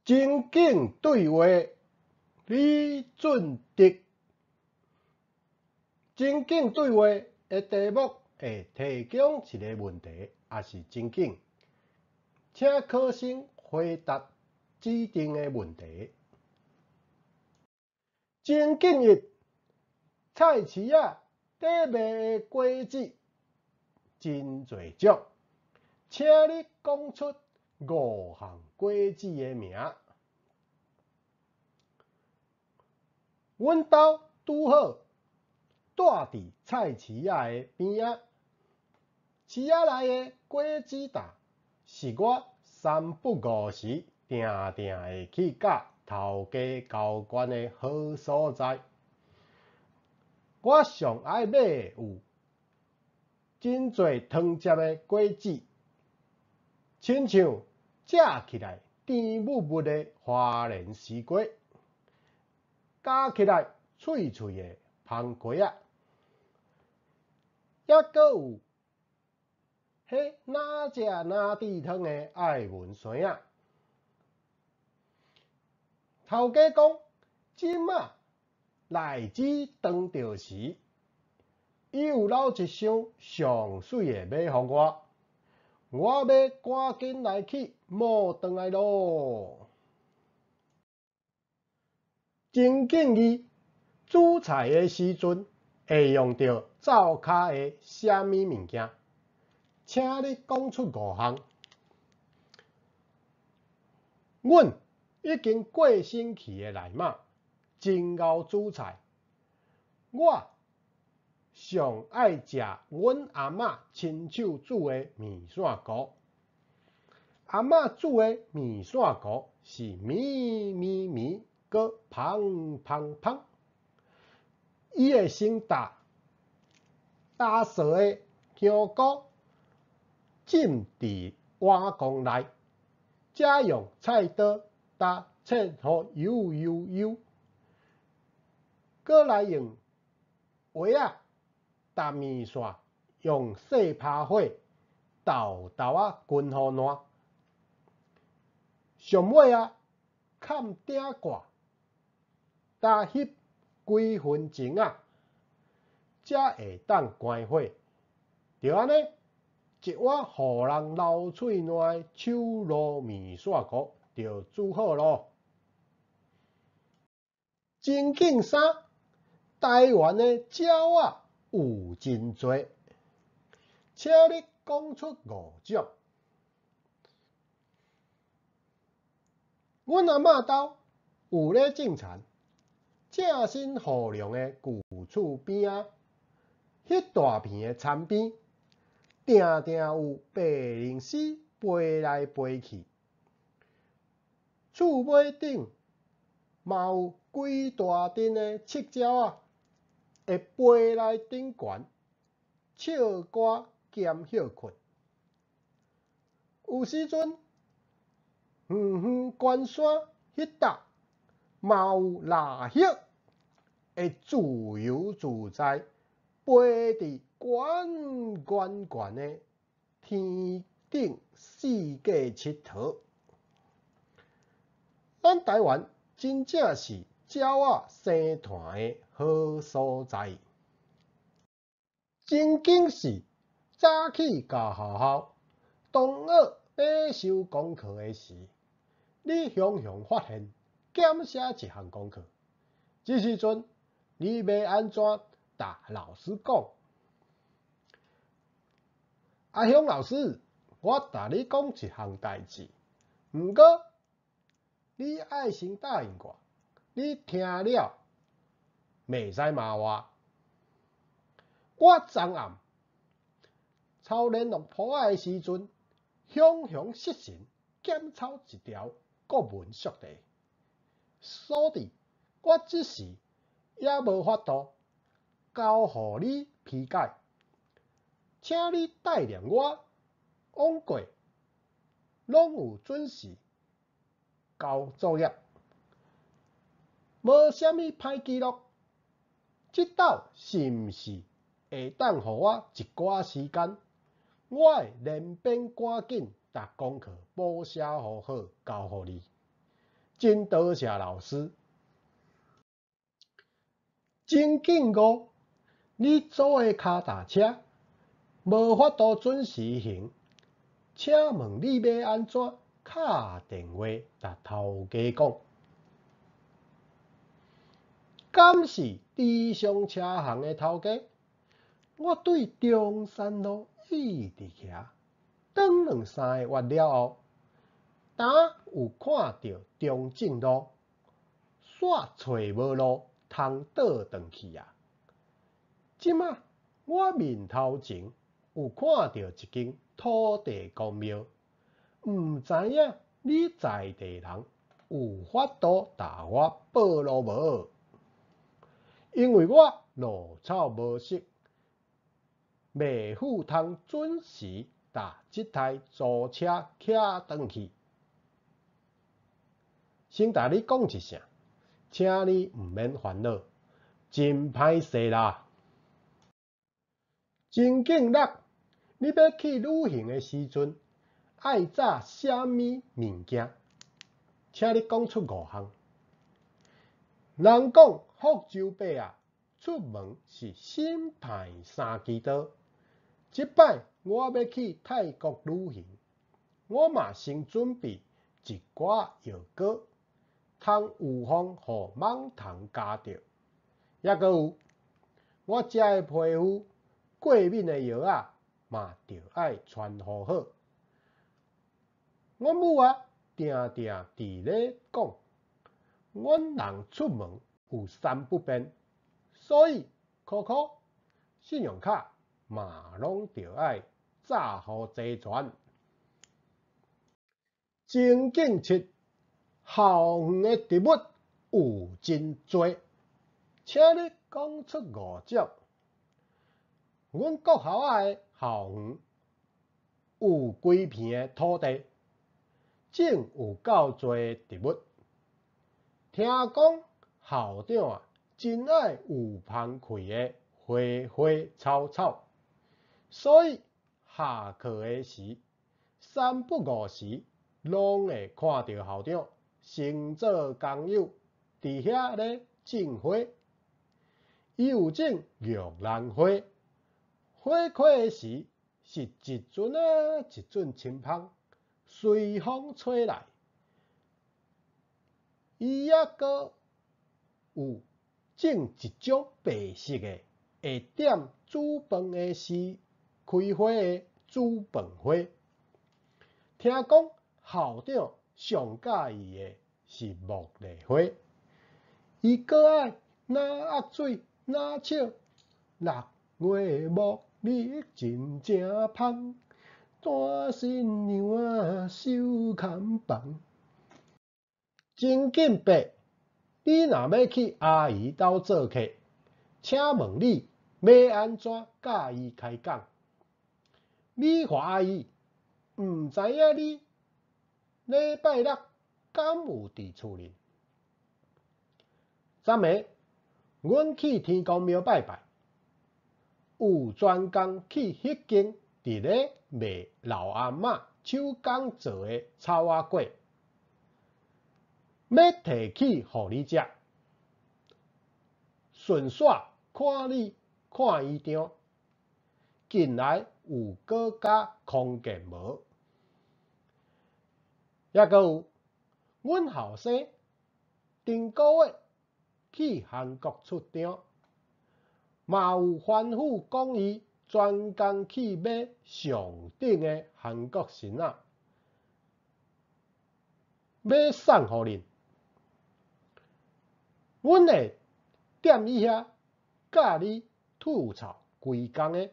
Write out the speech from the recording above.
情景對話李俊德。情景對話的題目會提供一个問題，抑是情景，請考生回答指定的問題。情景一：菜市仔佇賣的果子真濟種，請你講出五項果子的名。阮兜拄好蹛佇菜市仔的邊仔，市仔內的果子檔是我三不五時定定會去佮頭家交關的好所在。我上愛買的有真濟糖汁的果子，親像食起來甜蜜蜜的花蓮絲瓜，咬起來脆脆的芳瓜仔，抑閣有彼若食若甜湯的愛文生仔。頭家講，這馬荔枝當著時，伊有留一箱上媠的欲予我，我欲趕緊來去摸轉來囉。情景二，煮菜的時陣會用著灶跤的啥物物件？請你講出五項。阮已經過身去的內媽真𠢕煮菜，我上愛食阮阿嬤親手煮的麵線糊。阿嬤煮的麵線糊是綿綿綿，閣芳芳芳。伊會先打打熟的香菇浸佇碗公內，才用菜刀打切予幼幼幼，閣來用鍋仔搭麵線，用細拍火豆豆仔滾予爛。上尾仔崁鼎蓋，焦翕幾分鐘仔，才會當關火。就按呢，一碗予人流喙瀾的手滷麵線糊就煮好囉。情景三，台灣的鳥仔有真濟，請你講出五種。阮阿嬤兜有咧種田，正新雨龍的舊厝邊仔，彼大片的田邊，定定有白鷺鷥飛來飛去。厝尾頂嘛有幾大陣的擳鳥仔，會飛來頂懸，唱歌兼歇睏。有時陣，遠遠關山彼搭嘛有蠟鷁，會自由自在飛佇懸懸懸的天頂四界𨑨迌。咱台灣真正是鳥仔生團的好所在。情景四，早起到學校，同學欲收功課的時，你雄雄發現減寫一項功課。這時陣，你欲按怎共老師講？阿雄老師，我共你講一項代誌，毋過你愛先答應我，你聽了袂使罵我。我昨暗抄聯絡簿仔的時陣，雄雄失神減抄一條國文習題，所致我這時猶無法度交予你批改，請你代念我往過攏有準時交作業，無啥物歹記錄。這斗是毋是會當予我一寡時間？我會連鞭趕緊共功課補寫予好，交予你。真多謝老師。情景五，你租的跤踏車無法度準時還，請問你欲按怎敲電話共頭家講？敢是時尚車行的頭家？我對中山路一直行，轉兩三个彎了後，今有看著中正路，煞揣無路通倒轉去啊！這馬我面頭前有看著一間土地公廟，毋知影你在地人有法度帶我報路無？因為我路草無熟，袂赴通準時搭這台租車騎轉去。先共你講一聲，請你毋免煩惱，真歹勢啦。情景六，你欲去旅行的時陣，愛紮啥物物件？請你講出五項。人講福州伯仔出門是審判三支刀。這擺我欲去泰國旅行，我嘛先準備一寡藥膏，通預防予蠓蟲咬著。抑閣有，我食的皮膚過敏的藥仔嘛著愛傳予好。阮母仔定定佇咧講，阮人出門有三不便，所以箍箍、信用卡嘛攏著愛紮予齊全。情景七，校園的植物有真濟，請你講出五種。阮國校仔的校園有規片的土地，種有夠濟植物。聽講校長啊，真愛有芳開的花花草草，所以下課的時，三不五時，攏會看著校長先做工友佇遐咧種花。伊有種玉蘭花，花開的時是一陣仔一陣清芳，隨風吹來。伊抑閣有種一種白色的，會踮煮飯的時開花的煮飯花。聽講校長上佮意的是茉莉花，伊閣愛若握水若笑，六月茉莉真正芳，帶新娘仔守空房。情景八，你若欲去阿姨兜做客，請問你欲按怎佮伊開講？美華阿姨，毋知影你禮拜六敢有佇厝裡？昨暝，阮去天公廟拜拜，有專工去彼間佇咧賣老阿嬤手工做的草仔粿，欲提去予你食，順紲看你看醫場，近來有閣較康健無？抑閣有，阮後生頂個月去韓國出張，嘛有吩咐講伊專工去買上等的韓國蔘仔，欲送予恁。阮會踮你遐教你吐槽規工的。